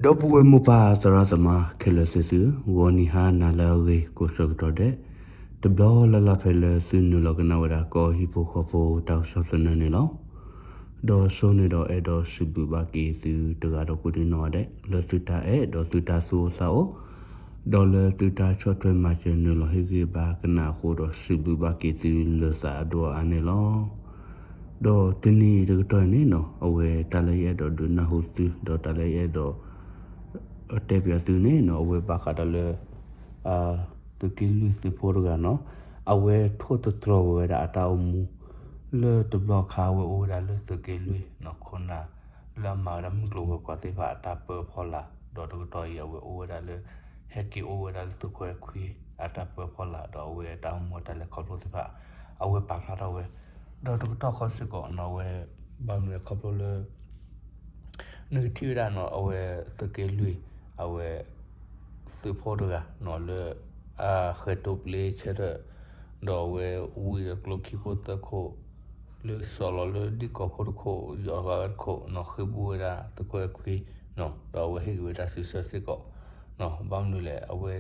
ဒီပုၢ်ဝဲၢ်မိၢ်ပၢ်သရၣ်သမါခဲလၢာ်သ့ၣ်သု, ဂီၤနံၤဟါနၤလၢအဂ့ၤကိးဆၢကတီၢ်ဒဲး, တဘျီလၢ်လၢ်ဖဲလၢသုနုာ်လီၤကနၣ်ဝဲဒၣ်ကီၢ်ဟံၣ်ဖိဃီဖိတၢ်ကစီၣ်သနၢၣ်န့ၣ်လီၤ. ဒီးဆိန့ၣ်ဒီးအဲၣ်ဒိးစံးဘျုးဘၣ်က့ၤသုတဂၤဒီးကိးဒံနီၢ်ဂၤဒဲး လၢသုတၢ်အဲၣ်ဒီးသုတၢ်သူၣ်အိၣ်သးအိၣ်, ဒီးလၢသုတၢ်ဆီၣ်ထွဲမၤစၢၤနုာ်လီၤဟ့ၣ်ဂံၢ်ဘါကနၣ်အဃိဒီးစံးဘျုးဘၣ်က့ၤသုလၢသးအဒိၣ်အါန့ၣ်လီၤ. ဒီးတနံၤအံၤတကတီၢ်အံၤန့ၣ်နီၤ အဝဲတၢ်လၢယအဲၣ်ဒိးဒုးနၢ်ဟူသု ဒီးတၢ်လၢယအဲၣ်ဒိး တဲပၠးသုန့ၣ်နီၤ အဝဲဘၣ်ဃးဒီးလၢ သုးက့လွံၢ်သုးဖိတဂၤနီၤ အဝဲထိၣ်သတြီၤဝဲဒၣ်အတၢ်အိၣ်မူ လၢတဘျီခါအဝဲအိၣ်ဝဲဒၣ်လၢသုးက့လွံၢ်နီၤ ခိၣ်နၢ် လၢအမၤဝဲဒၣ်မုၢ်ကျိၤဝဲၤကွာ်သ့ၣ်တဖၣ်အတၢ်ပၢဖီလာ် ဒီးတကတီၢ်အံၤအဝဲအိၣ်ဝဲဒၣ်လၢ ဟဲက့ၤအိၣ်ဝဲဒၣ်လၢသုးခိၣ်အဲၣ်ခွံအတၢ်ပၢဖီလာ် ဒီးအဝဲတၢ်အိၣ်မူတၢ်လဲၤခီဖျိသ့ၣ်တဖၣ် အဝဲပာ်ဖျါထီၣ်ဝဲ ဒီးတကတီၢ်ဃီစ့ၢ်ကီးနီၤ အဝဲ ဘၣ်မနုၤလဲၣ်ခီဖျိလၢ နကထံၣ်ဝဲဒၣ်နီၤ အဝဲသုးက့လွံၢ် အဝဲ သုးဖိတဂၤနီၤ လၢ အဃဲၤတိာ်ပျ့ဆၢထၢၣ် ဒီးအဝဲဝံၤဒီးကျိခံခိၣ်သၢခိၣ် လၢစီၤလီၤလၢဒံၣ်ကီၢ်ခိၣ်တခိၣ် ယီၤဂၤဝဲတခိၣ်နီၤ ဃ့ဘူးဝဲဒၣ်သုးခိၣ်အဲၣ်ခွံနီၤ ဒီးအဝဲဟ့ၣ်က့ၤဝဲတၢ်စံးဆၢစ့ၢ်ကီး ဘၣ်မနုၤလဲၣ် အဝဲ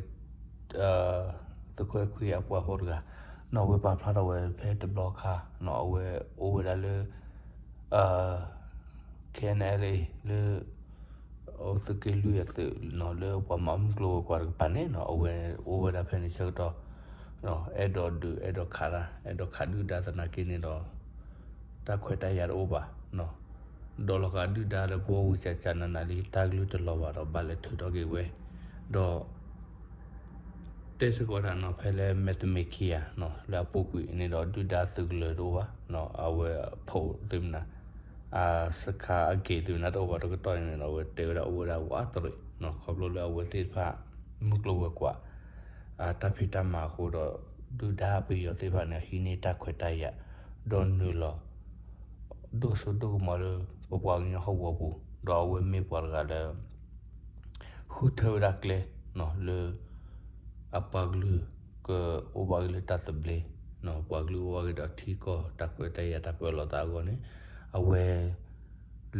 သုးခိၣ်အဲၣ်ခွံအပှၤဖိတဂၤနီၤ အဝဲပာ်ဖျါထီၣ်ဝဲဖဲတဘျီခါနီၤ အဝဲအိၣ်ဝဲဒၣ်လၢ ခဲအံၤန့ၣ်လၢ လၢ သုးက့လွံၢ်အသုးနီၤ လၢပှၤမၤမုၢ်ကျိၤဝဲၤကွာ်တကပၤန့ၣ်နီၤ အဝဲအိၣ်ဝဲဒၣ်ဖဲန့ၣ်ဆၢကတီၢ် အဲၣ်ဒိးဒုး အဲၣ်ဒိးခးတၢ် အဲၣ်ဒိးခးဒုၣ်ဒါသနာ်က့န့ၣ်ဒီး တၢ်ခွဲးတၢ်ယာ်တအိၣ်ဘၣ်နီၤ ဒီးလီၤဂာ်ဒုၣ်ဒါလၢပဂီၢ်ဝံၤ ကၠးကၠးနးနးလံ တၢ်ကလုၢ်တလီၤဘၣ်ဒီး ဘၣ်လဲၤထုးထီၣ်က့ၤဝဲ ဒီး တဲစ့ၢ်ကီးတၢ်နီၤ ဖဲလၢမဲာ်တမ့ၢ်ခံဂၤနီၤ လၢအပူၤကွံာ်န့ၣ်ဒီး ဒုၣ်ဒါသုးကလၢၤတအိၣ်ဘၣ်နီၤ အဝဲအဖိးသ့ၣ်မနၤ အစခါအက့ၤသ့ၣ်မနၤတအိၣ်ဘၣ် တကတီၢ်န့ၣ်ဒီး အဝဲတဲဝဲဒၣ်အိၣ်ဝဲဒၣ်ဝးတရံးနီၤ ခီဖျိလၢအဝဲသ့ၣ်တဖၣ် မုၢ်ကျိၤဝဲၤကွာ် တၢ်ဖံးတၢ်မၤအဃိဒီး ဒုၣ်ဒါပယီၤသ့ၣ်တဖၣ်န့ၣ် ဟံးန့ၢ်တၢ်ခွဲးတၢ်ယာ် ဒီးနုာ်လီၤ ဒိၣ်စိဒိၣ်ကမီၤလၢ ပပှၤကညီဟီၣ်ကဝီၤပူၤ ဒီးအဝဲမ့ၢ်ပှၤတဂၤလၢ ဃုထၢဝဲဒၣ်ကျဲနီၤ လၢ အပှၤကလုာ် ကအိၣ်ဘၣ်က့ၤလၢတၢ်သဘျ့နီၤ ပှၤကလုာ်အိၣ်ဘၣ်က့ၤဒီးထံကီၢ်တၢ်ခွဲးတၢ်ယာ်တၢ်ပၢလီၤသးအဂီၢ်န့ၣ် အဝဲ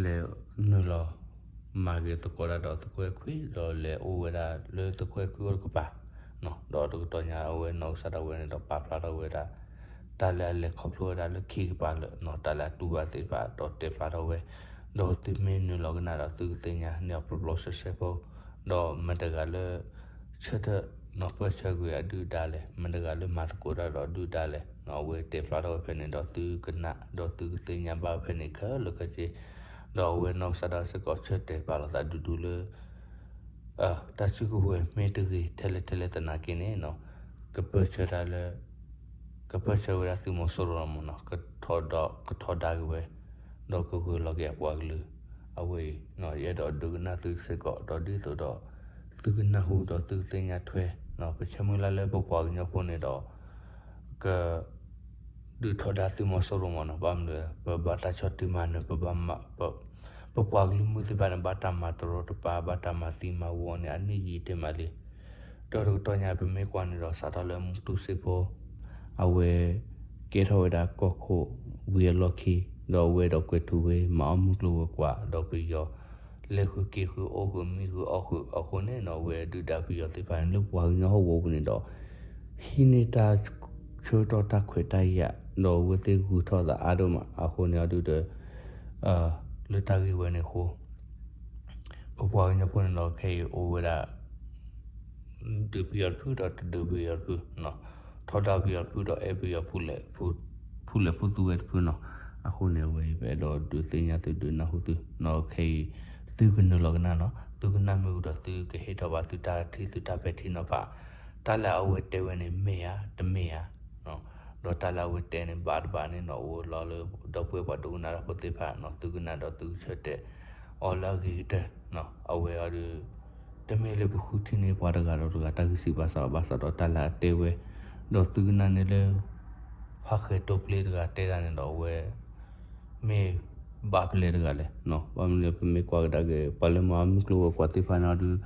လဲၤနုာ်လီၤ မၤက့ၤသကိးတၢ်ဒီးသုးခိၣ်အဲၣ်ခွံ ဒီးလဲၤအိၣ်ဝဲဒၣ်လၢသုးခိၣ်အဲၣ်ခွံအိၣ်တကပၤနီၤ ဒီးတကတီၢ်ညါအဝဲနီၢ်ကစၢ်ဒၣ်ဝဲန့ၣ်ဒီးပာ်ဖျါထီၣ်ဝဲဒၣ် တၢ်လၢအလဲၤခီဖျိဝဲဒၣ်လၢခံကပၤလၢာ်နီၤ တၢ်လၢအတူၢ်ဘၣ်သ့ၣ်တဖၣ်ဒီးတဲဖျါထီၣ်ဝဲ ဒီးသုမ့ၢ်နုာ်လီၤကနၣ်ဒီးသုကသ့ၣ်ညါန့ၢ်အီၤပျီပျီဆှဲဆှဲဖိ ဒီးမတၤတဂၤလၢ ဆၢထၢၣ်နီၤပၢၢ်ဆၢကွံာ်အဒုၣ်ဒါလဲၣ် မတၤတဂၤလၢမၤသကိးတၢ်ဒီးဒုၣ်ဒါလဲၣ်နီၤ အဝဲတဲဖျါထီၣ်ဝဲဖဲန့ၣ်ဒီးသုကနၣ် ဒီးသုကသ့ၣ်ညါဘၣ်ဖဲန့ၣ်ခဲလၢာ်ခဲဆ့ ဒီးအဝဲနီၢ်ကစၢ်ဒၣ်စ့ၢ်ကီးဆၢတဲာ်ပာ်လီၤသးဒူဒူလၢ တၢ်စုကဝဲၤမ့ၢ်တဂ့ၤထဲလဲၣ်ထဲလဲၣ်သနာ်က့န့ၣ်နီၤ ကပၢၢ်ဆၢတၢ်လၢ ကပၢၢ်ဆၢဝဲဒၣ်သုးမီၤစိရိၤလီၤမ့ၢ်နီၤ ကထီဒါကထီဒါက့ၤဝဲ ဒီးကဂၢၢ်လီၤက့ၤအပှၤကလုာ် အဝဲအံၤ ယအဲၣ်ဒိးဒုးကနၣ်သုစ့ၢ်ကီး ဒီးဒ်သိးဒီး သုကနၢ်ဟူဒီးသုကသ့ၣ်ညါထွဲ ပဆၢမုၢ်လၢ်လၢပပှၤကညီဖိန့ၣ်ဒီး က ဒုးထီဒါသုးမီၤစိရိၤမ့ၢ်နီၤ ဘၣ်မနုၤ ပဘၣ်တၢ်ဆီၣ်တံၢ်မၤနၢၤ ပဘၣ်မၤ ပ ပပှၤကလုာ်မုၢ်သ့ၣ်တဖၣ်န့ၣ် ဘၣ်တၢ်မၤတရီတပါ ဘၣ်တၢ်မၤသံမၤဝီန့ၣ် အနံၣ်ယံာ်တ့ၢ်မးလံ ဒီးတကတီၢ်ညါပမ့ၢ်ကွၢ်န့ၣ်ဒီး စးထီၣ်လၢမူတူစ့ဖိ အဝဲ ကဲထီၣ်ဝဲဒၣ်ကီၢ်ခိၣ်ဝံၤအလီၢ်ခံ ဒီးအဝဲဒီးကွဲၤထူဝ့ မၤအီၣ်မုၢ်ကျိၤဝဲၤကွာ် ဒီးပယီၤ လဲၤဃုာ်က့ၤဃုာ်အိၣ်ဃုာ်မံဃုာ်အီၣ်ဃုာ်အဃိန့ၣ်နီၤ အဝဲဒုၣ်ဒါပယီၤသ့ၣ်တဖၣ်န့ၣ် လၢပှၤကညီဟီၣ်ကဝီၤပူၤန့ၣ်ဒီး ဟံးန့ၢ်တၢ်ဆၢကတီၢ်တၢ်ခွဲးတၢ်ယာ် ဒီးအဝဲသ့ၣ်ဂုၤထီၣ်သးအါဒိၣ်မး အဃိန့ၣ်အဒုးဒီး လၢတၢ်ဂ့ၢ်ဝဲန့ၣ်အဃိ ပပှၤကညီဖိန့ၣ်ဒီးခဲအံၤအိၣ်ဝဲဒၣ် ဒုးပယီၤတဖုဒီးတဒုးပယီၤတဖုနီၤ, ထီဒါပယီၤတဖုဒီးအဲၣ်ပယီၤ ဖူလဲၣ်ဖူသူဝဲတဖုနီၤ, အဃိန့ၣ် အဝဲအံၤပအဲၣ်ဒိးဒုးသ့ၣ်ညါသုဒုးနၢ်ဟူသုနီၤ, ခဲအံၤ သုကနုာ်လီၤကနၣ်နီၤ, သုကနၣ်မ့ၢ်ဝံၤဒီးသုကဟ့ၣ်ထီၣ်ဘၣ်သုတၢ်ထံၣ်သုတၢ်ပဲာ်ထံနီၤဖး, တၢ်လၢအဝဲတဲဝဲန့ၣ်မ့ၢ်ဧါ တမ့ၢ်ဧါ ဒီးတၢ်လၢအဝဲတဲန့ၣ် ဘၣ်တဘၣ်န့ၣ်နီၤ အိၣ်လီၤလၢ ဒီပုၢ်ဝဲၢ်ပှၤဒိကနၣ်တၢ်ဖိသ့ၣ်တဖၣ်နီၤ သုကနၣ်ဒီးသုကဆၢတဲာ်အီၤလၢအဂ့ၤကတၢၢ်နီၤ, အဝဲအံၤဒီး တမ့ၢ်လၢပဃုထံၣ်န့ၢ်ပှၤတဂၤဒီးတဂၤတၢ်ဂံၢ်စၢ်ဘါစၢ်ဘၣ်ဆၣ်ဒီးတၢ်လၢအတဲဝဲ, ဒီးသုကနၣ်န့ၣ်လၢ ဖါဃဲၤတိာ်ပျ့တဂၤတဲတၢ်န့ၣ်ဒီးအဝဲ မ့ၢ်ဘၣ်ဖဲလဲၣ်တဂၤလဲၣ်နီၤ, ဘၣ်မနုၤလဲၣ် ပမ့ၢ်ကွၢ်ကဒါက့ၤ ပှၤလၢမၤမုၢ်ကျိၤဝဲၤကွာ်သ့ၣ်တဖၣ်န့ၣ်ဒီး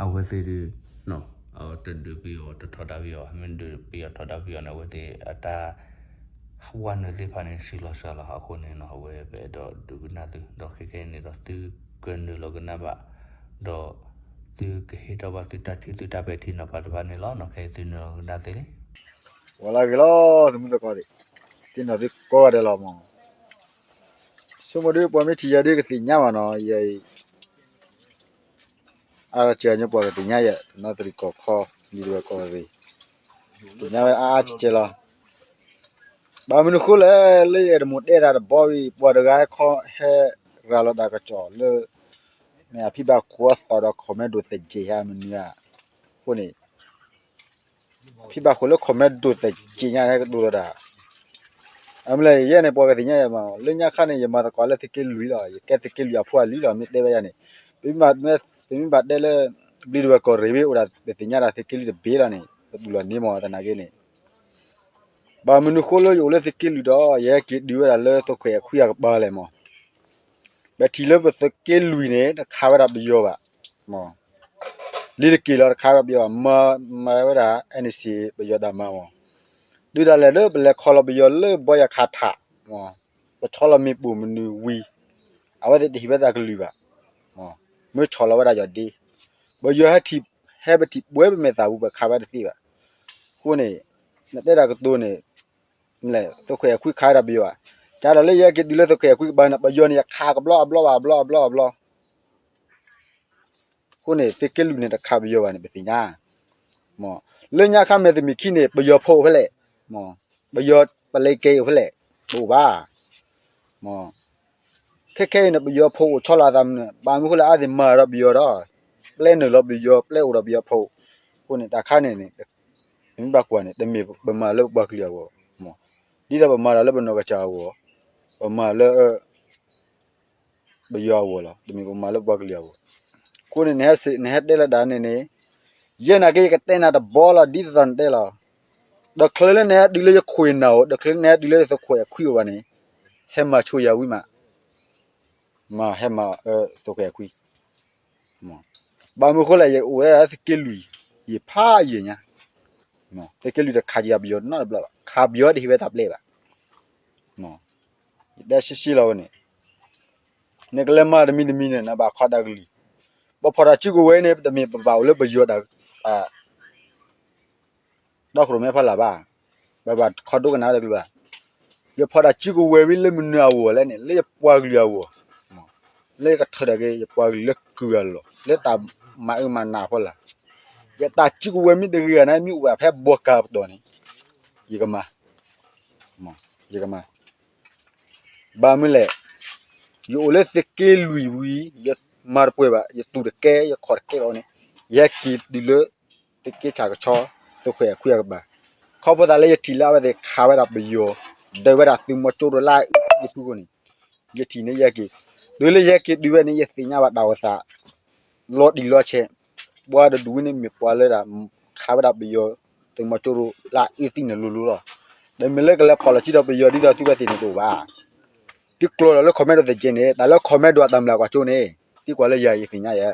အဝဲသ့ၣ်ဒီး တဒုးပယီၤတထီဒါပယီၤ မ့ၢ်ဒုးပယီၤထီဒါပယီၤန့ၣ် အဝဲသ့ၣ်အတၢ် ဝဲနုာ်သ့ၣ်တဖၣ်န့ၣ် စှၤလီၤစှၤလီၤ အဃိန့ၣ်နီၤ အဝဲပအဲၣ်ဒိးဒုးကနၣ်သု ဒီးခဲကနံၣ်အံၤန့ၣ်ဒီးသုကနုာ်လီၤကနၣ်ဘၣ် ဒီးသုကဟ့ၣ်ထီၣ်ဘၣ်သုတၢ်ထံၣ်သုတၢ်ပဲာ်ထံနီၤဖးတဖၣ်န့ၣ်လီၤ. နီၢ်ခဲအံၤသုနၢၤကဒါသ့လံ. ဝံၤလၢအဂ့ၤလီၤ သုမုၢ်သကိးသ့ၣ်, သ့ၣ်နီၣ်သုကိးဂၤဒဲးလီၤမး. ဆိကမိၣ်ဒ်ပှၤမ့ၢ်ထံၣ်ယၤဒ်ကသ့ၣ်ညါဘၣ်နီၤ, ယအံၤ အါတက့ၢ်ညီပှၤကသ့ၣ်ညါယဲ, နီၢ်သရံၣ်ကီၢ်ခီ, လံာ်တဝဲၢ်ကီၢ်ရ့ၣ်, သ့ၣ်ညါဝဲအါအါကဲကဲလီၤ. ဘၣ်မနုၤဃိလဲၣ်, လၢယအဲၣ်ဒိးမိၣ်တဲသးတဘီဝံၤ ပှၤတဂၤဟဲခီဟဲရၤလီၤတၢ်ကစီၣ်လၢ မ့ၢ်အဖံဘၣ်ခိၣ်အသီဒီး comment ဒိၣ်သက့ဟဲမနုၤဧါ. အဃိန့ၣ် ဖံဘၣ်ခိၣ်လၢ comment ဒိၣ်သက့ညါဟဲကတိၤလီၤတၢ်. အမ့ၢ်လၢယဲန့ၣ် ပှၤကသ့ၣ်ညါယဲမး, လၢညါခါန့ၣ် ယမၤသကိးလၢသုးက့လွံၢ်လီၤ, ယကဲသုးက့လွံၢ်အဖိအလံၤလီၤ, မ့ၢ်တဲဝဲယၤန့ၣ်, ပမ့ၢ်ဘၣ်တဲလၢ ဘျံးဒဝဲၢ်ကီၢ်ရ့ၣ်ဝံၤအိၣ်ဒၣ် ပသ့ၣ်ညါဒၣ်သုးက့လွံၢ်တဘ့ၣ်လီၤန့ၣ် ပတူၢ်လီၤန့ၢ်မးသနာ်က့န့ၣ် ဘၣ်မနုၤဃိလၢယအိၣ်လၢသုးက့လွံၢ်ဒီး ယဟဲက့ၤဒုးဝဲဒၣ်လၢသုးခွဲးအခွံအကပၤလဲၣ်မး. ပထံၣ်လၢပသုးက့လွံၢ်န့ၣ် တခးဝဲဒၣ်ပယီၤဘၣ်, လံတက့ၢ်လီၤ တခးဝဲဒၣ်ပယီၤ, မၤဝဲဒၣ် NCA ပယီၤတၢ်မၤမး. ဒုးဒၣ်လဲာ်လၢပလဲၤခီလီၤပယီၤလၢဘီယၤခးထး, ပဆီလီၤမ့ၣ်ပိၢ်မနုၤဝံၤ အဝဲသ့ၣ်တဟ့ၣ်ဝဲတၢ်ကလုၢ်ဘၣ်, မ့ၢ်ဆီၣ်လီၤဝဲဒၣ်ယီၤဒ့, ပယီၤဟဲထံၣ် ဟဲပထံၣ်ပှဲၤပမဲာ်သၣ်ပူၤ ပခးဝဲတသ့ဘၣ်. အဃိန့ၣ် နတဲတၢ်ကတိၤန့ၣ် သုးခွဲးအခွံခးဝဲဒၣ်ပယီၤဧါ. တၢ်ဒီးလၢယဟဲက့ၤဒုးလၢသုးခွဲးအခွံကပၤန့ၣ် ပယီၤန့ၣ် ယခးကဘျီအဘျီဘၣ် အဘျီအဘျီအဘျီ. အဃိန့ၣ် သုးက့လွံၢ်န့ၣ် တခးပယီၤဘၣ်န့ၣ် ပသ့ၣ်ညါ. လၢညါခါမဲာ်တမံၤခံန့ၣ် ပယီၤဖိအိၣ်ဖဲလဲၣ်, ပယီၤပလဲၤကဲအိၣ်ဖဲလဲၣ်, တအိၣ်ဘၣ်. ခဲခဲအံၤန့ၣ် ပယီၤဖိအိၣ်ဆီလီၤအသးမနုၤ, ဘၣ်မနုၤဃိလၢအဝဲသ့ၣ်မၤဒီးပယီၤဒီး ပျဲနုာ်လီၤပယီၤ ပျဲအိၣ်ဒီးပယီၤဖိ. အဃိန့ၣ် တၢ်ခါန့ၣ်န့ၣ် ပမ့ၢ်ဘၣ်ကွၢ်န့ၣ် တမ့ၢ်ပမၤလၢပပှၤကလုာ်အဂီၢ်, ဒ်သိးပမၤတၢ်လၢပနီၢ်ကစၢ်အဂီၢ်, ပမၤလၢ ပယီၤအဂီၢ်လီၤ, တမ့ၢ်ပမၤလၢပပှၤကလုာ်အဂီၢ်. အဃိန့ၣ် နဟဲတဲလၢဒၣ်န့ၣ်န့ၣ် ယဲနာ်က့ ယကတဲနၤတဘီလီၤ ဒ်သိးသိးနတဲလီၤ. ဒီးချၢလၢနဟဲဒုးလၢယခွဲးနၢ်အိၣ် ဒီးချၢလၢနဟဲဒုးလၢသုးခွဲးအခွံအိၣ်ဘၣ်န့ၣ် ဟဲမၤဆိယၤဝံၤမး, မၤဟဲမၤသုးခွဲးအခွံ. ဘၣ်မနုၤဃိလဲၣ် ယအိၣ်ဝဲသုးက့လွံၢ်, ယဖးယံာ်ညါ, သုးက့လွံၢ်တခးယၤပယီၤနီတဘျီဘၣ်, ခးပယီၤတဟ့ၣ်ဝဲတၢ်ပျဲဘၣ်. ယတဲဆှံဆှံလီၤဝဲန့ၣ် နကလဲၤမၤတမံၤတမံၤန့ၣ် နဘၣ်ခီတၢ်ကလုၢ်, ပဖီၣ်တၢ်စုကဝဲၤန့ၣ် တမ့ၢ်ပဘၣ်အိၣ်လၢပယီၤတၢ် ဒီခိၣ်ရိၣ်မဲဖီလာ်ဘၣ်, ပဘၣ်ခီဒိကနၣ်တၢ်ကလုၢ်ဘၣ်. ယဖီၣ်တၢ်စုကဝဲၤဝံၤလၢမနုၤအဂီၢ်လဲၣ်န့ၣ် လၢယပှၤကလုာ်အဂီၢ်, လၢယကထၢၣ်ဒၣ်က့ၤ ယပှၤကလုာ်လၢကုၢ်အလီၢ် လၢတၢ်မၤအၢမၤနးအဖီလာ်. ယတၢ်စုကဝဲၤမ့ၢ်တဂ့ၤဂၤန့ၣ် မ့ၢ်အိၣ်ဘၣ်ဖဲဘီကၤပတီၢ်န့ၣ် ယကမၤ, ယကမၤ ဘၣ်မနုၤလဲၣ်, ယအိၣ်လၢသုးက့လွံၢ်ဝံၤ ယမၤတပှဲၤဘၣ်, ယတူၢ်တကဲ ယခီၣ်တကဲဘၣ်န့ၣ် ယဟဲက့ၤတုၤလၢ သုးက့ဆၣ်ကဆီ သုးခွဲးအခွံအကပၤ, ခီဖျိသးလၢယထံၣ်လၢအဝဲသ့ၣ်ခးဝဲဒၣ်ပယီၤ, ဒၢးဝဲဒၣ်သုးမီၤကၠိရိၤလၢအအံၤအဖုအဃိန့ၣ်, ယထံၣ်န့ၣ်ယဟဲက့ၤ, တုၤလၢယဟဲက့ၤတုၤဝဲန့ၣ် ယသ့ၣ်ညါဘၣ်တၢ်အိၣ်သး လီၤတံၢ်လီၤဆဲး, ပှၤတဒူၣ်ဝဲန့ၣ်မ့ၢ်ပှၤလၢဒၣ် ခးဝဲဒၣ်ပယီၤ သုးမီၤကၠိရိၤလၢအအံၤသ့ၣ်န့ၣ်လိၤလိၤလီၤ. ဒီးမ့ၢ်လၢကလဲၤဖီၣ်လီၤစုဒီးပယီၤဒ်သိးသုဝဲသ့ၣ်န့ၣ်တအိၣ်ဘၣ်. သုကျိၤဒီးလၢ comment တသ့ၣ်က့န့ၣ် တၢ်လၢ comment ဒိၣ်အတၢ်မျၢ်ကွၢ်ကၠိန့ၣ် သုကွၢ်လၢယၤယသ့ၣ်ညါယဲ,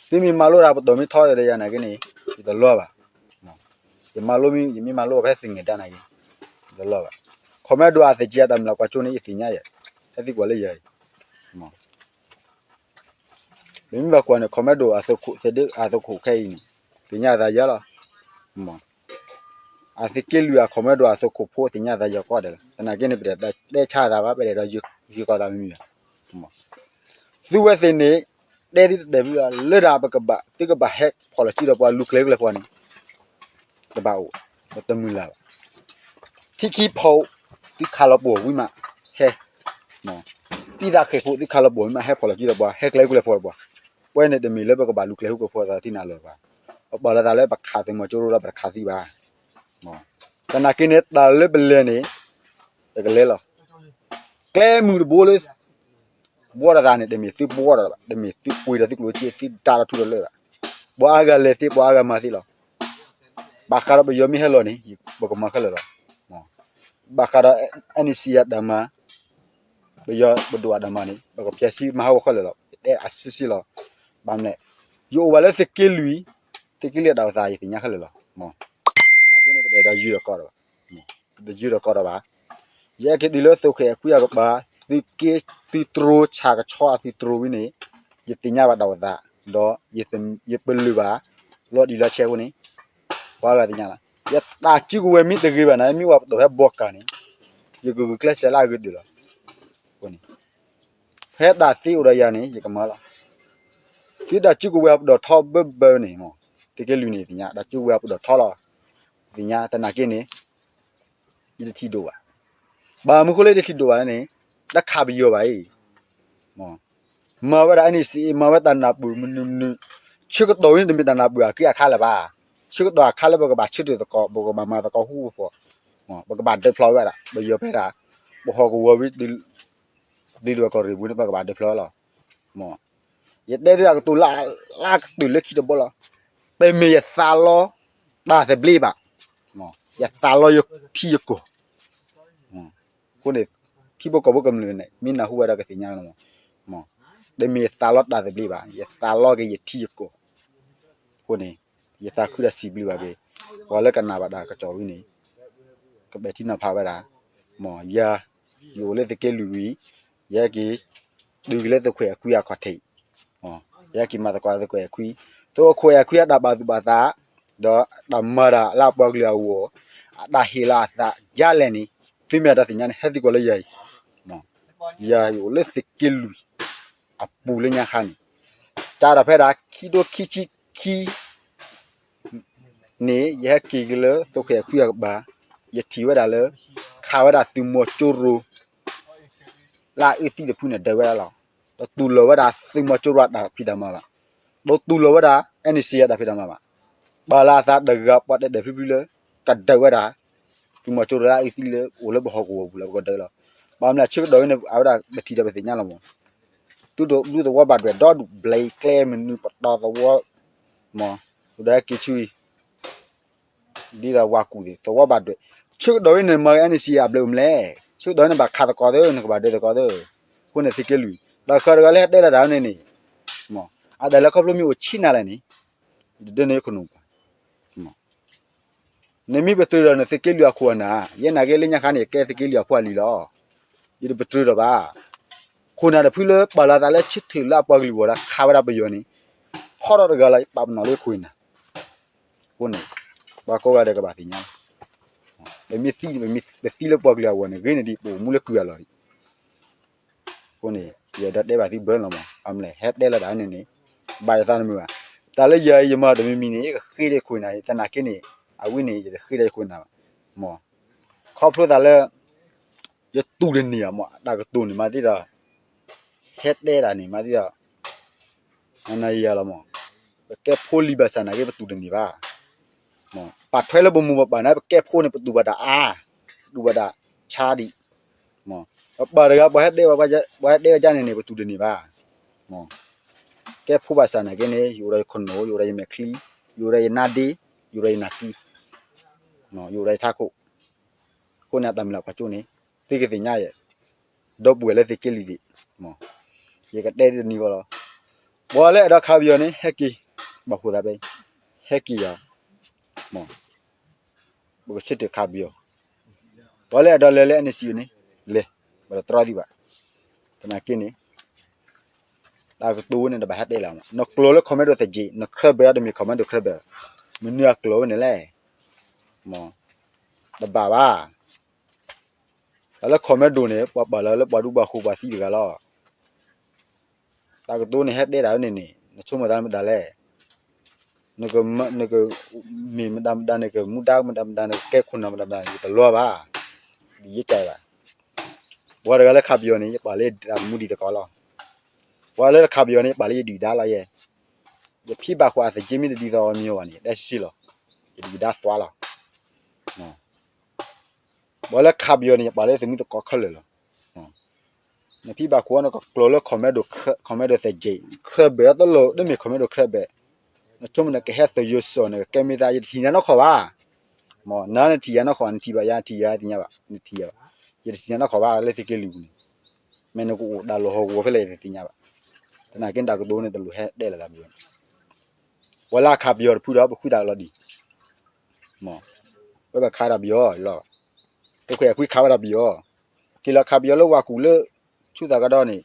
သုမ့ၢ်မၤလိတၢ်ပတီၢ်မ့ၢ်ထီဒီးယၤနာ်က့န့ၣ် ယတလီၤဘၣ်. ယမၤလိမ့ၢ် ယမ့ၢ်မၤလိဖဲသ့ၣ်ငဲၤဒါနာ်က့ ယတလီၤဘၣ်. comment ဒိၣ်အသ့ၣ်က့အတၢ်မျၢ်ကွၢ်ကၠိန့ၣ် ယသ့ၣ်ညါယဲ, ဟဲသုကွၢ်လၢယၤအံၤ ပမ့ၢ်ဘၣ်ကွၢ်န့ၣ် comment ဒိၣ်အသုးခိၣ်သ့ၣ်ဒ့အသုးခိၣ်ခဲအံၤန့ၣ် သ့ၣ်ညါသးယဲလီၤ. အသုးက့လွံၢ်အ comment ဒိၣ်အသုးခိၣ်ဖိသ့ၣ်ညါသးယဲကိးဂၤဒဲးလီၤ. သနာ်က့န့ၣ် ပတတဲဆါသးဘၣ် ပအဲၣ်ဒိးယုၢ်ကီၢ်သးမံၤမံၤဘၣ်. သုဝဲသ့ၣ်န့ၣ် တဲသုတတဲာ်ဘၣ်လၢဒၣ်ပကဘၣ် သုကဘၣ်ဟဲဖီၣ်လီၤစုဒီးပှၤလူၤကျဲၤကျဲၤပှၤန့ၣ် တဘၣ်အိၣ် တမုာ်လၢ်ဘၣ်. ထံခံဖီ သုခးလီၤပှီၢ်ဝံၤမး ဟဲ ပံသးဃဲၤဖိ သုခးလီၤပှီၢ်ဝံၤမး ဟဲဖီၣ်လီၤစုဒီးပှၤ ဟဲကျဲၤကျဲၤဖီၣ်ဒီးပှၤ, ပဝဲန့ၣ်တမ့ၢ်လၢပကဘၣ်လူၤကျဲၤဟူကျဲၤဖီၣ်သးထံနၤလၢၤဘၣ်. ပပာ်လီၤသးလၢပခးသုးမီၤကၠိရိၤလီၤ ပတခးသံဘၣ်. သနာ်က့န့ၣ် တၢ်လၢပလဲၤန့ၣ် ပကလဲၤလီၤ. ကျဲမုၢ်တဘိလၢ ဘှီဒီးသးန့ၣ် တမ့ၢ်သုဘှီဒီးဘၣ်, တမ့ၢ်သုပှ့ၤဒီးသုကျိၣ်စ့ သုဒါဒီးထူဒီးလၢဘၣ်. ပှၤအါဂၤလဲၤသ့ ပှၤအါဂၤမၤသ့လီၤ. ဘၣ်ဃးဒီးပယီၤမ့ၢ်ဟဲလီၤန့ၣ် ပကမၤခဲလၢာ်လီၤ. ဘၣ်ဃးဒီး NCA အတၢ်မၤ ပယီၤပဒိၣ်အတၢ်မၤန့ၣ် ပကဖျဲးဆံမၤဟးဂီၤခဲလၢာ်လီၤ. ယတဲအဆံဆံလီၤ. ဘၣ်မနုၤလဲၣ်, ယအိၣ်ဘၣ်လၢသုးက့လွံၢ်, သုးက့လွံၢ်အတၢ်အိၣ်သး ယသ့ၣ်ညါခဲလၢာ်လီၤ. နာ်က့န့ၣ် ပတအဲၣ်ဒိးယုၢ်ဒီးကီးဒီးဘၣ်, ပတယုၢ်ဒီးကီးဒီးဘၣ်. ယဟဲက့ၤတုၤလၢသုးခွဲးအခွံအကပၤ သုက့ သုတြီဆၣ်ကဆီအသုတြီဝံၤန့ၣ် ယသ့ၣ်ညါဘၣ်တၢ်အိၣ်သး ဒီးယပလၢၢ်ဘၣ် လီၤတံၢ်လီၤဆဲးအဃိန့ၣ် ပှၤဂၤသ့ၣ်ညါလီၤ. ယတၢ်စုကဝဲၤမ့ၢ်တဂ့ၤဘၣ်န့ၣ် မ့ၢ်ဝဲပဒိၣ်ဖဲဘီကၤန့ၣ် ယကဂုာ်ကျဲးစၢးလၢအဂ့ၤဒၢးလီၤ. အဃိန့ၣ် ဖဲတၢ်သ့အိၣ်ဒီးယၤန့ၣ် ယကမၤလီၤ. သုတၢ်စုကဝဲၤအပဒိၣ်ထီဘၢဘၢန့ၣ် သုးက့လွံၢ်န့ၣ်သ့ၣ်ညါ တၢ်စုကဝဲၤအပဒိၣ်ထီလီၤ. သ့ၣ်ညါသနာ်က့န့ၣ် ယတထံၣ်ဒိၣ်ဘၣ်. ဘၣ်မနုၤဃိလၢယတထံၣ်ဒိၣ်ဘၣ်န့ၣ် တၢ်ခးပယီၤဘၣ်အံၤ မၤဝဲဒၣ် NCA မၤဝဲတၢ်နၢ်ပၢၢ်မနုၤမနုၤ ဆၢကတီၢ်ဝဲန့ၣ်တမ့ၢ်တၢ်နၢ်ပၢၢ်အကုအခါလၢၤဘၣ်. ဆၢကတီၢ်အခါလၢပကဘၣ်ဆၢထၢၣ်သကိး ပကဘၣ်မၤသကိးဟူဖိ ပကဘၣ်ဒၢဖျီဝဲဒၣ် ပယီၤဖဲဒၣ် ပဟီၣ်ကဝီၤဝံၤ ဒ်လၢပကီၢ်ရ့ၣ်ပူၤန့ၣ် ပကဘၣ်ဒၢဖျီလီၤ. ယတဲဒၣ်ကတိၤလၢအလါကတၢၢ်လၢခံတဘီလီၤ. တမ့ၢ်ယသးလီတၢ်သဘျ့ဘၣ်. ယသးလီယထံယကီၢ် အဃိန့ၣ် ထံဖိကီၢ်ဖိကမျၢၢ်န့ၣ် မ့ၢ်နၢ်ဟူဝဲဒီးကသ့ၣ်ညါလီၤ. တမ့ၢ်ယသးလီတၢ်သဘျ့ဘၣ်, ယသးလီက့ၤယထံယကီၢ်. အဃိန့ၣ် ယသးခုဒီးစံးဘျုးဘၣ်က့ၤ ပှၤလၢကနၣ်ဘၣ်တၢ်ကစီၣ်ဝံၤန့ၣ် ကပဲာ်ထံနီၤဖးဝဲဒၣ် မ်ယၤ ယအိၣ်လၢသုးက့လွံၢ်ဝံၤ ယဟဲက့ၤ တုၤက့ၤလၢသုးခွဲးအခွံအခီၣ်ထံး ယဟဲက့ၤမၤသကိးသုးခွဲးအခွံ, သုးခွဲးအခွံအတၢ်ဘၣ်သူၣ်ဘၣ်သး ဒီးတၢ်မၤတၢ်လၢအပှၤကလုာ်အဂီၢ် အတၢ်ဟ့ၣ်လီၤအသးဒ်လဲၣ်န့ၣ် သုမ့ၢ်အဲၣ်ဒိးသ့ၣ်ညါန့ၣ် ဟဲသံကွၢ်လၢယၤအံၤ, ယၤယအိၣ်လၢသုးက့လွံၢ် အပူၤလၢညါခါန့ၣ် တၢ်ဒီးဖဲဒၣ်ခံဒိၣ်ခံဆံခံ န့ၣ် ယဟဲက့ၤက့ၤလၢသုးခွဲးအခွံအကပၤ ယထံၣ်ဝဲဒၣ်လၢ ခးဝဲဒၣ်သုးမီၤကၠိရိၤ လၢအအုၣ်သံတဖုန့ၣ်ဒၢးဝဲဒၣ်လီၤ. တတူၢ်လိာ်ဝဲဒၣ်သုးမီၤကၠိရိၤအတၢ်ဖံးတၢ်မၤဘၣ်. တတူၢ်လိာ်ဝဲဒၣ် NCA အတၢ်ဖံးတၢ်မၤဘၣ်. ပာ်လီၤအသးတဂၤပှၤတဲာ်တဲာ်ဖျုဖျုလၢ ကဒၢးဝဲဒၣ် သုးမီၤကၠိရိၤလၢအအုၣ်သံလၢအိၣ်လၢပဟီၣ်ကဝီၤပူၤလၢပကဒၢးလီၤ. ဘၣ်မနုၤဆၢကတီၢ်အံၤန့ၣ် အဝဲဒၣ်ပထံၣ်ဒီးပသ့ၣ်ညါလီၤမး သုဒူသဝီဘၣ်ဒွဲၣ်ဒီဒူၣ်ဘျဲးကျဲမနုၤပတီၢ်သဝီ မး အိၣ်ဒီးဟဲက့ၤဆူအံၤ ဒ်သိးဝၤကူၣ်သ့ၣ် သဝီဘၣ်ဒွဲၣ် ဆၢကတီၢ်အံၤန့ၣ် မၤက့ၤ NCA အဘျုးအိၣ်မလဲၣ်. ဆၢကတီၢ်အံၤန့ၣ် ဘၣ်ခးသကိးသ့ နကဘၣ်ဒၢးသကိးသ့. အဃိန့ၣ်သုးက့လွံၢ် တၢ်ဃၢၤတဂၤလၢဟဲတဲလၢတၢ်န့ၣ်န့ၣ် မး အတၢ်လဲၤခီဖျိမ့ၢ်အိၣ်ဆံးနၤလဲၣ်န့ၣ် ယတဒၢန့ၢ်ယခိၣ်နူာ်ဘၣ် နမ့ၢ်ပတြၢၤဒီးနသုးက့လွံၢ်အခိၣ်အနၢ် ယဲနာ်က့လၢညါခါန့ၣ် ကဲသုးက့လွံၢ်အဖိအလံၤလီၤ. ယတပတြၢၤဒီးဘၣ်. ခိၣ်နၢ်တဖုလၢပာ်လီၤသးလၢဆၢထၢၣ်လၢအပှၤကလုာ်အဂီၢ်ဒီးခးဝဲဒၣ်ပယီၤန့ၣ် ထီထီၣ်တဂၤလီၤ ယပာ်ပနီၣ်လၢခိၣ်နၢ် အဃိန့ၣ် ပှၤကိးဂၤဒဲးကဘၣ်သ့ၣ်ညါလီၤ. ပမ့ၢ်သံ ပသံလၢပှၤကလုာ်အဂီၢ်န့ၣ် ဂ့ၤန့ၢ်ဒံးပအိၣ်မူလၢကုၢ်အလီၢ်ဒံး အဃိန့ၣ် ယအဲၣ်ဒိးတဲဘၣ်သုဘၢလီၤမး အမလဲၣ် ဟဲတဲလၢတၢ်န့ၣ်န့ၣ် ဘၣ်ယသးတမုာ်ဘၣ်. တၢ်လၢယၤအံၤ ယမၤတမံၤမံၤန့ၣ် ယကဃ့ဒီးခိၣ်နၢ် ယသနာ်က့န့ၣ် အဝဲန့ၣ် ယတဃ့ဒီးယခိၣ်နၢ်ဘၣ် မး ခီဖျိသးလၢ ယတူၢ်တန့ၢ်ဘၣ်မး တၢ်ကတိၤန့ၣ်မးသ့ဒီး ဟဲတဲတၢ်န့ၣ်မးသ့ဒီး နယၤလီၤမး ပကဲဖိလံၤဘၣ်ဆၣ်နာ်က့ ပတူၢ်တန့ၢ်ဘၣ် ပာ်ထွဲလၢပမိၢ်ပပၢ်န့ၣ် ပကဲဖိန့ၣ် ပတူၢ်ဘၣ်တၢ်အါ ပတူၢ်ဘၣ်တၢ်ဆါဒံး ပပၢ်တဂၤ ပှၤဟဲတဲဝဲဒ်န့ၣ်န့ၣ် ပတူၢ်တန့ၢ်ဘၣ် ကဲဖိဘၣ်ဆၣ်နာ်က့န့ၣ် ယအိၣ်ဒီးယခိၣ်နူာ် ယအိၣ်ဒီးယမဲာ်ချံ ယအိၣ်ဒီးယနါဒ့ ယအိၣ်ဒီးယနၢ်ကံ ယအိၣ်ဒီးယထးခိၣ် အဃိန့ၣ် အတၢ်မုၢ်လၢ်ကွၢ်စိန့ၣ် သုကသ့ၣ်ညါယဲ ဒီပုၢ်ဝဲၢ်လၢသုးက့လွံၢ်သ့ၣ် ယကတဲတနံၤဃီလီၤ. ပှၤလၢအဲၣ်ဒိးခးပယီၤန့ၣ် ဟဲက့ၤ ဘၣ်ဃိသးဖဲ ဟဲက့ၤယၤ ပကဆၢထၢၣ်ခးပယီၤ ပှၤလၢအဲၣ်ဒိးလဲၤလၢ NCA န့ၣ် လဲၤ ပတတြီသံဘၣ်. သနာ်က့န့ၣ် တၢ်ကတိၤန့ၣ် တဘၣ်ဟဲတဲလၢၤမး နကျိၤလၢ commando သက့ န ခရၢဘဲ တမ့ၢ် commando ခရၢဘဲ မနုၤအကျိၤဝဲန့ၣ်လဲၣ် မး တဘၣ်ဘၣ် တၢ်လၢ commando န့ၣ် ပှၤပာ်လီၤလၢပှၤဒူပှၤဃိၤပှၤသံတဂၤလီၤ. တၢ်ကတိၤန့ၣ် ဟဲတဲတၢ်န့ၣ်န့ၣ် နဆိကမိၣ်သးမတၤလဲၣ် နက နကမ့ၢ်မတၤမတၤ နကမူဒါမတၤမတၤ နကကဲခိၣ်နၢ်မတၤမတၤ ယတလီၤဘၣ် ဒ်ယကၢ်ဘၣ်. ပှၤတဂၤလၢခးပယီၤန့ၣ် ယပာ်လၢတၢ်မူဒံးသကိးလီၤ. ပှၤလၢတခးပယီၤန့ၣ် ယပာ်လၢယဒုၣ်ဒါလီၤယဲ. ယဖံဘၣ်ဃးအသက့မ့ၢ်တဒ်သိးညီဘၣ်န့ၣ် ယတဲဆံးဆံးလီၤ. ယဒုၣ်ဒါသွါလီၤ. ပှၤလၢခးပယီၤန့ၣ် ယပာ်လၢသုးမုၢ်သကိးခဲလၢာ်လီၤ. နဖံဘၣ်ဃးနကကျိၤလၢ commando သက့ ခရၢဘဲတလိၣ် တမ့ၢ် commando ခရၢဘဲ နဆိကမိၣ်နကဟဲသုးယိၤစီၣ် နကကဲမ့ၢ်သး ယတထံၣ်နၤနီတခီၣ်ဘၣ်. မ့ၢ်နၤနထံၣ်ယၤနီတခီၣ် နထံၣ်ဘၣ်ယၤ နထံၣ်ယၤသ့ၣ်ညါဘၣ် နထံၣ်ယၤဘၣ်. ယတထံၣ်နၤနီတခီၣ်ဘၣ်လၢသုးက့လွံၢ်ပူၤန့ၣ် မ့ၢ်နကအိၣ်တၢ်လီၢ်ဟီၣ်ကဝီၤဖဲလဲၣ် ယတသ့ၣ်ညါဘၣ်. သနာ်က့တၢ်ကတိၤန့ၣ် တလိၣ်ဟဲတဲလၢၤသးဘၣ်. ပှၤလၢအခးပယီၤတဖုဒီး ပဃုတၢ်လီၤဒံး မ့ၢ် ပဘၣ်ခးတၢ်ပယီၤလီၤ. သုးခွဲးအခွံခးဝဲဒၣ်ပယီၤ က့ၤလီၤခးပယီၤလၢဝၤကူၣ်လၢ ဆူၣ်သးကဒီးန့ၣ်,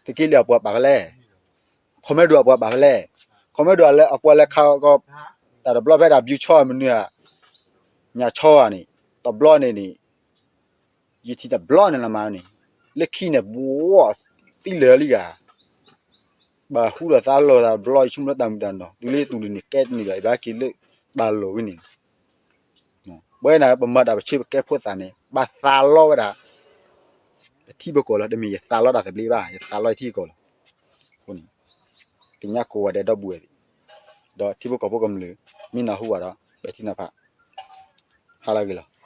သုးက့လွံၢ်အပှၤပာ်ဖဲလဲၣ်, ခီမ့ၢ်ဒိၣ်အပှၤပာ်ဖဲလဲၣ်, ခီမ့ၢ်ဒိၣ်အပှၤလဲၤခးကီး တၢ်တဘျီဖဲဒၣ် ဘျုးဆီမနုၤဧါ, ညၣ်ဆီဧါန့ၣ်, တဘျီန့ၣ်န့ၣ်, ယထံၣ်တဘျီန့ၣ်လီၤမးန့ၣ်, လၢခံန့ၣ် ဘှီသံလၢာ်လံဂၤ ဘၣ်ဟူဒီးသးလီၤသးတဘျီ ယဆိကမိၣ်လၢတၢ်မုာ်တၢ်နီၢ် တုၤလၢယတူၢ်လိာ်န့ၣ် ကဲတန့ၢ်ဘၣ် ယဘၣ်က့ၤလၢဘၣ်လိာ်ဝဲန့ၣ်, ပဝဲန့ၣ် ပမၤတၢ်ပဆၢပကဲဖိသၣ်န့ၣ် ဘၣ်သးလီဝဲဒၣ် ပထံပကီၢ်လီၤ. တမ့ၢ်ယသးလီတၢ်သဘျ့ဘၣ်, ယသးလီယထံကီၢ်လီၤ. အဃိန့ၣ် ကညးကိးဂၤဒဲးဒီပုၢ်ဝဲၢ်သ့ၣ်, ဒီးထံဖိကီၢ်ဖိကမျၢၢ် မ့ၢ်နၢ်ဟူဘၣ်ဒီး ပဲာ်ထံနီၤဖး, ဟါလၢအဂ့ၤလီၤ.